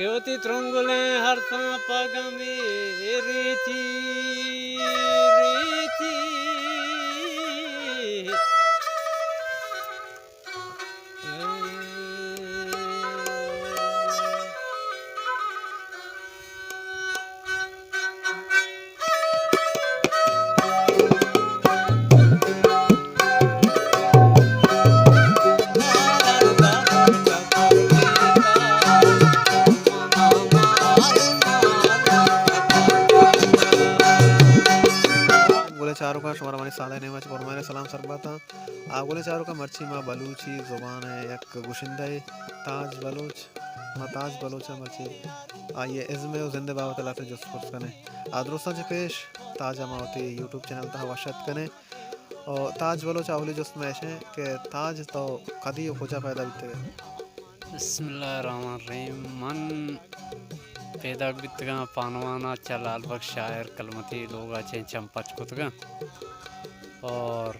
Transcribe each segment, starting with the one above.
کہ وتی ترنگلیں ہرساں پہ گمی ریتی، ریتی۔ گلیں چاروکاں، شمارا منی سادہ نیمگ ءَ چہ پرمائیں سلام سر باتاں۔ آ، گلیں چاروکاں، مرچی ما بلوچی زبان ءِ یک گشندہ ئے تاج بلوچ، ما تاج بلوچ ءَ مرچی آئی ءِ ازم ءُ زند ءِ بابت ءَ لہتے جست پرس کنیں۔ آ، درستاں چہ پیش تاج ءَ ما وتی یوٹیوب چینل ءِ تہا وش اتک کنیں۔ ءُ تاج بلوچ ءَ اولی جست مئے اش اِنت کہ تاج تو کدی ءُ کجا پیدا بیتگ ئے؟ بسم اللہ الرحمن الرحیم۔ من پیداک بیتگاں پانوان ءَ، چہ لال بخش شاعر کلمتی لوگ ءَ چہ چم پچ کتگاں۔ اور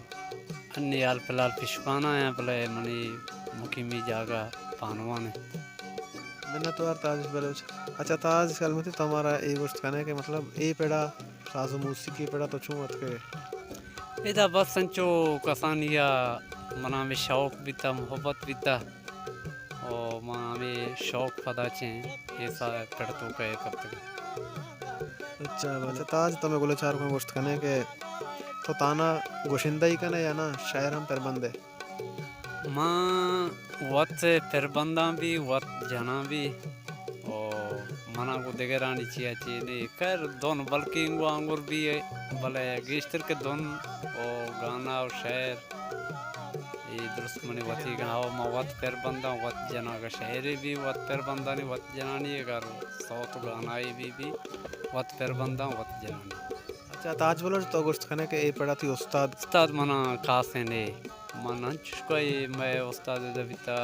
انی حال فی الحال پشکان ءَ آں، بلے منی مقیمی جاگہ پانوان اِنت۔ منتوار تاج بلوچ۔ اچھا تاج کلمتی، تو مارا اے گوشت کنے کہ مطلب اے پڑا ساز و موسیقی پڑا تو چون اتکے؟ ادا بس انچو کسانی ءَ منا ہمے شوق بیتا، محبت بیتا، او ما ہمے شوق پدا چیں اے سا پڑ توکا ایر کپتگ۔ اچھا، بلے۔ اچھا، تاج، تو مئے گلیں چاروکاں گوشت کنے کہ تو تانا گشندہ ای کنے یا نا شاعر ہم پر بندے؟ ما وت پر بنداں بھی، وت جناں بھی، او منا گوں دگرانی چیا چی نے کر دون، بلکہ انگو آنگر بھی، بلے گیشتر کہ دون او گانا او شعر، اے درست منی وتی گاں، او ما وت پر بنداں، وت جناں، اگہ شعرے بھی وت پر بندانی، وت جنانی، اگر صوت گانائے بھی بھی وت پر بنداں، وت جنانی۔ اچھا، تاج بلوچ، تو گوشت کنے کہ اے پڑا تئی استاد؟ استاد منا خاصیں نے، من انچوش کو اے مئے استاد ادا بیتا،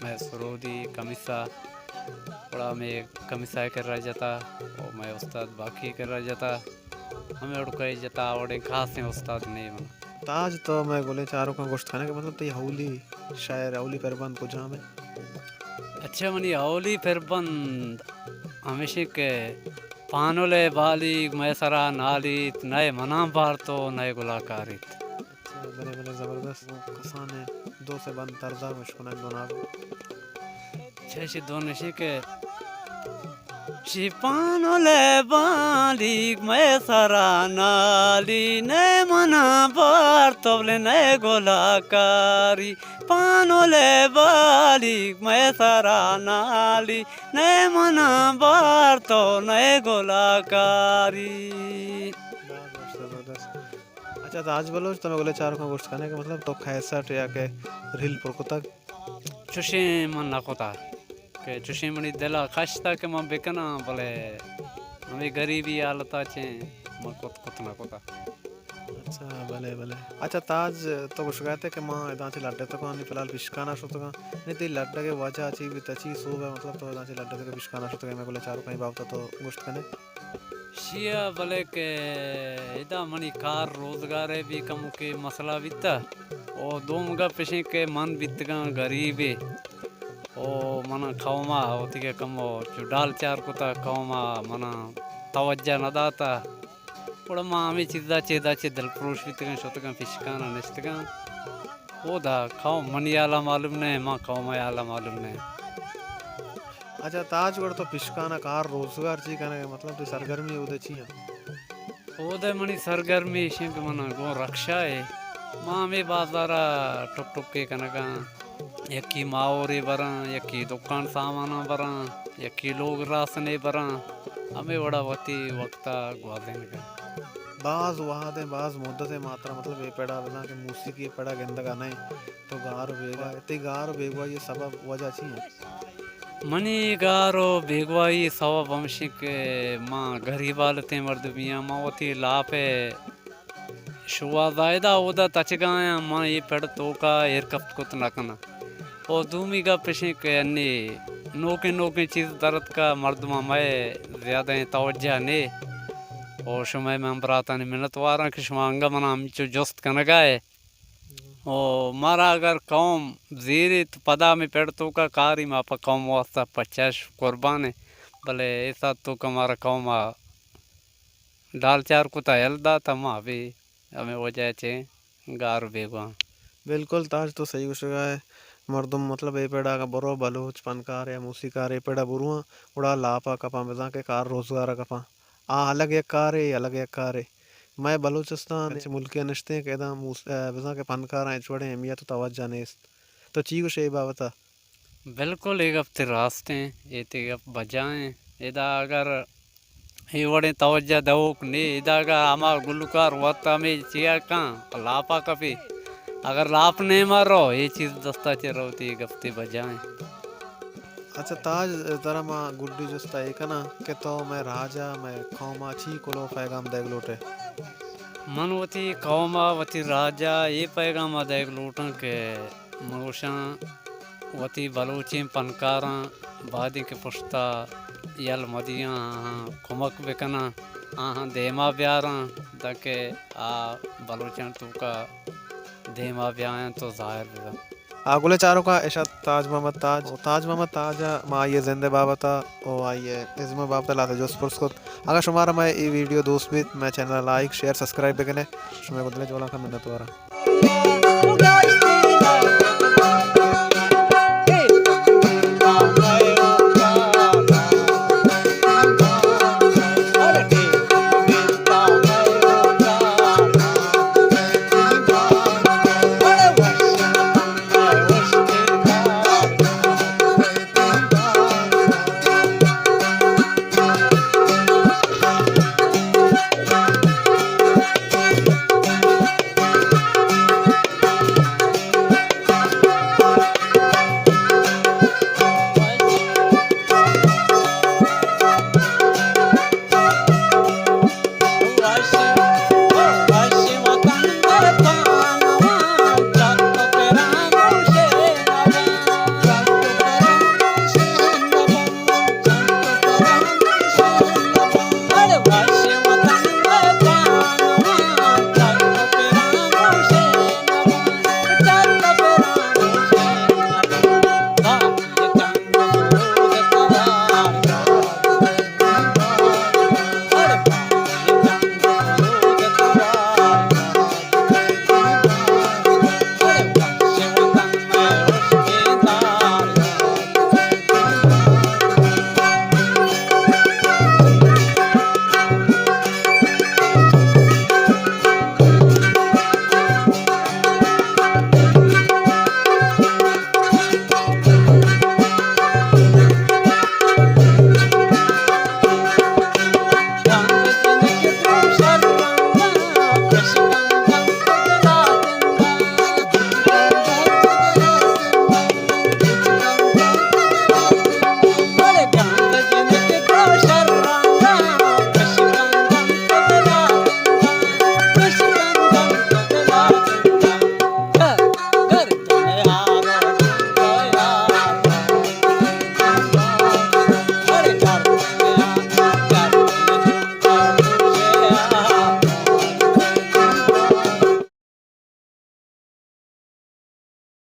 مئے سرودی کمیسا، گڑا مئے کمیسا کرا جتا، او مئے استاد باقی کرا جتا، ہمے وڑ کو اے جتا، وڑیں خاصیں استاد نے من۔ تاج، تو مئے گلیں چاروکاں گوشت کنے کہ مطلب تئی اولی شاعر، اولی پربند کجام اے؟ اچھا، منی اولی پربند ہمیش اے کہ پانل ءِ بالیگ مئے سرا نالیت، نئے مناں بارت ءُ نئے گلا کاریت۔ اچھا، بلے، بلے، زبردست۔ کسانیں دو سے بند طرزا گوش کنگ دو ناگو۔ چہ ایشی دون ایشی کہ چی پانل ءِ بالیگ مئے سرا نالی، نئے مناں بارت ءُ بلے نئے گلا کاری۔ پانل ءِ بالیگ مئے سرا نالی، نئے مناں بارت ءُ نئے گلا کاری۔ زبردست۔ اچھا، تاج بلوچ، تو مئے گلیں چاروکاں گوشت کنے کہ مطلب تو کیسٹ یا کہ ریل پر کتگ؟ چوشیں من نہ کتا کہ چوشیں منی دل ءَ کشتا کہ من بکناں، بلے ہمے گریبی حالت ءَ چیں من کت کت نہ کتا۔ اچھا، بلے، بلے۔ اچھا، تاج، تو گوشگا ات کہ ما اداں چہ لڈتگاں، نی فی الحال پشکان ءَ شتگاں۔ نی تئی لڈگ ءِ وجہ چی بیتا، چی سوب ءَ مطلب تو اداں چہ لڈتگ ءُ پشکان ءَ شتگے، مئے گلیں چاروکاں اے بابت ءَ تو گوشت کنے؟ شیا بلے کہ ادا منی کار روزگار ءِ بھی کموکے مسئلہ بیتا۔ او دوم گپ اشیں کہ من بیتگاں گریبے۔ او منا قوم ءَ وتی کہ کمو چو ڈال چار کتا، قوم ءَ منا توجہ نہ داتا۔ گڑا ما ہمے چیزا چہ ادا چہ دلپروش بیتگاں، شتگاں پشکان ءَ نشتگاں۔ اودا قوم منی حالا معلوم نہ، ما قوم ءِ حالا معلوم نہ۔ اچھا تاج، گڑا تو پشکان ءَ کار روزگار چی کنگ ءَ، مطلب تئی سرگرمی اودا چی ایں؟ اودا منی سرگرمی ایش ایں کہ من گوں رکشہ ءَ، ما ہمے بازار ءَ ٹک ٹکے کنگاں، یکی ماہورے براں، یکی دکان ساماناں براں، یکی لوگ راسنے براں، ہمے وڑا وتی وقت ءَ گوازینگاں۔ باز وہدیں، باز مدتیں ما ترا مطلب اے پڑا بزاں کہ موسیقی ءِ پڑا گندگا نہ ایں، تو گار ءُ بیگواہ ئے، تئی گار ءُ بیگواہی ءِ سبب وجہ چی ایں؟ منی گار ءُ بیگواہی ءِ سبب ہمش ایں کہ ما گریب حالتیں مردمے آں، ما وتی لاپ ءِ شوہازا ادا اودا تچگا آں، من اے پڑ توکا ایر کپت کت نہ کناں۔ او دومی گپ اش انت کہ انی نوکیں نوکیں چیز در اتکا، مردماں مئے زیادہ توجہ نے۔ او شمئے من براتانی منت واراں کہ شما انگا منا ہمچو جست کنگا ئے۔ او مارا اگر قوم زیری تو پدا ہمے پڑ توکا کاری، ما پہ قوم واسطہ پہ چش قربان ایں، بلے اے ساعت توکا مارا قوم ءَ ڈالچار کتا، یل داتا، ما بھی ہمے وجہ چہ گار بیگواں۔ بالکل تاج، تو صحیح گوشگا ئے۔ مردم مطلب اے پڑا اگاں برو، بلوچ پنکار یا موسیقار اے پڑا برواں، گڑا لاپا کپاں، بزاں کہ کار روزگارا کپاں۔ آ الگ یک کارے، اے الگ یک کارے۔ مئے بلوچستان انچیں ملکے نشتیں کہ ادا موس-، ءَ، بزاں کہ پنکاراں ہچ وڑیں اہمیت و توجہ نیست۔ تو چی گوشے اے بابتا؟ بالکل اے گپ تئی راستیں، اے تئی گپ بجائیں۔ ادا اگر اے وڑیں توجہ دئوک نے، ادا اگاں ہما گلوکار وت ہمے چیا کن، لاپا کپی۔ اگر لاپ نیما رو، اے چیز دستا چہ روت، اے گپ تئی بجائیں۔ اچھا تاج، ترا ما گڈی جستا اے کناں کہ تو مئے راجا، مئے قوما چی کلو پیغام دئیگ لوٹے؟ من وتی قوما، وتی راجا اے پیغاما دئیگ لوٹاں کہ من گوشاں وتی بلوچیں پنکاراں باید انت کہ پشتا یل مدیاں، آہاں کمک بکناں، آہاں دیما بیاراں، دانکہ آ بلوچاں توکا دیما بیاینت و ظاہر ببنت۔ آ گلیں چاروکاں، اشا تاج محمد تاج۔ و تاج محمد تاج ءَ ما آئی ءِ زند ءِ بابت ءَ و آئی ءِ ازم ءِ بابت ءَ لہتے جست پرس کت۔ اگاں شمارا مئے اے ویڈیو دوست بیت، مئے چینل ءَ لائک، شیئر، سبسکرائب بکنے۔ شمئے گوں دل ءِ جہلانکاں منتوار آں۔